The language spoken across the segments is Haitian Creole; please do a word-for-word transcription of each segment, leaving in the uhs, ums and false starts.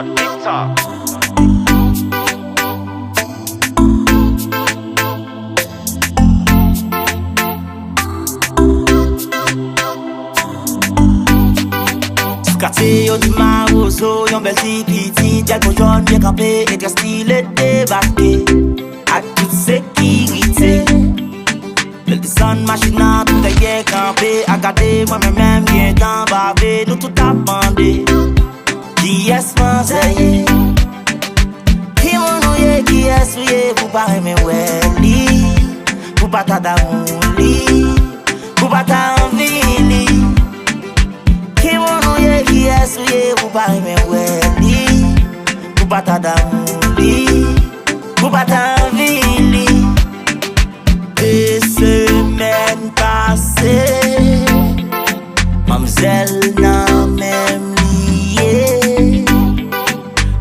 TikTok. Katye yo di Mawozo, yon bèl ti pitit, djèl po jòn byen kanpe, e trè stile debake. Ak tout sekirite. Lè l desann machin nan, tout nèg byen kanpe, a gade mwen menm, menm gentan bave, nou tout ap mande. Kiyès manzè ye? Ki moun ou ye? Kiyès ou ye? Pou pa renmen wè li, pou pa ta damou li, pou pa ta anvi li. Ki moun ou ye? Kiyès ou ye? Pou pa renmen wè li, pou pa ta damou li, pou pa ta anvi li. De semèn pase, manmzèl nan menm li ye.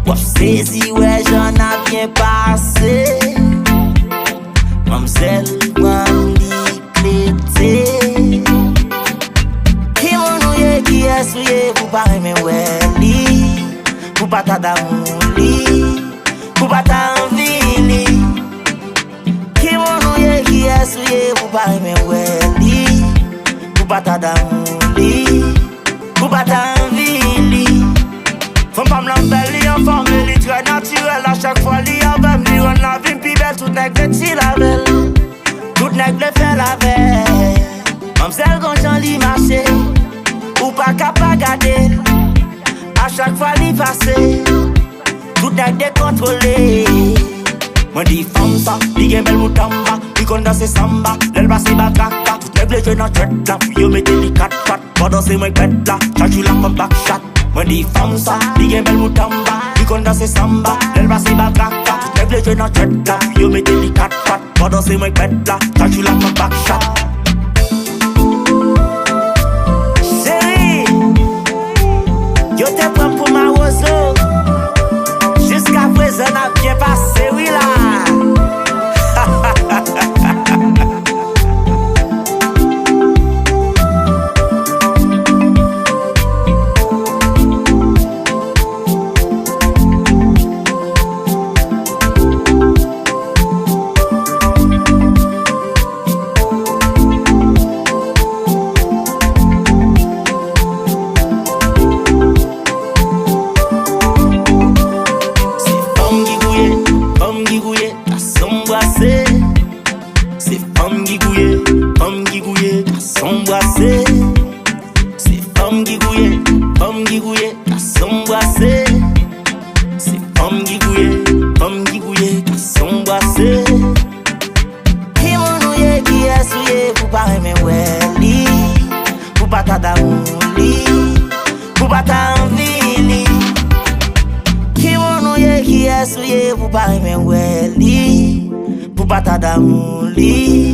W ap sezi wè jan n ap byen pase. Manmzèl pran li klete. Ki moun ou ye? Kiyès ou ye? Pou pa renmen wè li, pou pa ta damou li, pou pa ta anvi li. Ki moun ou ye? Kiyès ou ye? Pou pa renmen wè li, pou pa ta damou li, pou pa ta anvi li. Fanm pa m lan bèl, li anfòm e li trè natirèl. A chak fwa li avè m, li rann lavi m pi bèl. Tout nèg vle chill avè l, tout nèg vle fè l avè l. Manmzèl gon jan li mache, ou pa ka pa gade l. A chak fwa li pase, tout nèg dekontwole. Mwen di fanm sa, li gen bèl bout anba, li konn danse sanba. Lè l pase batraka, tout nèg vle jwe nan djèt la, pou yo mete li kat pat. Pandan se mwen k mèt la, chak jou l ap pran back shot. Mwen di fanm sa, li gen bèl bout anba, li konn danse sanba. Lè l pase batraka, tout nèg vle jwe nan djèt la, pou yo mete li kat pat. Pandan se mwen k mèt la, chak jou l ap pran back shot. Cheri, yo te pran m pou mawozo. Jiska prezan n ap byen pase wi la. Se fanm ki gouye, fanm ki gouye, gason bwase. Se fanm ki gouye, fanm ki gouye, gason bwase. Se fanm ki gouye, fanm ki gouye, gason bwase. Se fanm ki gouye, fanm ki gouye, gason bwase. Ki moun ou ye, kiyès ou ye, pou pa renmen wè li, pou pa ta damou li, pou pa ta anvi li. Ki moun ou ye, kiyès ou ye, pou pa renmen wè li, pou pa ta damou li,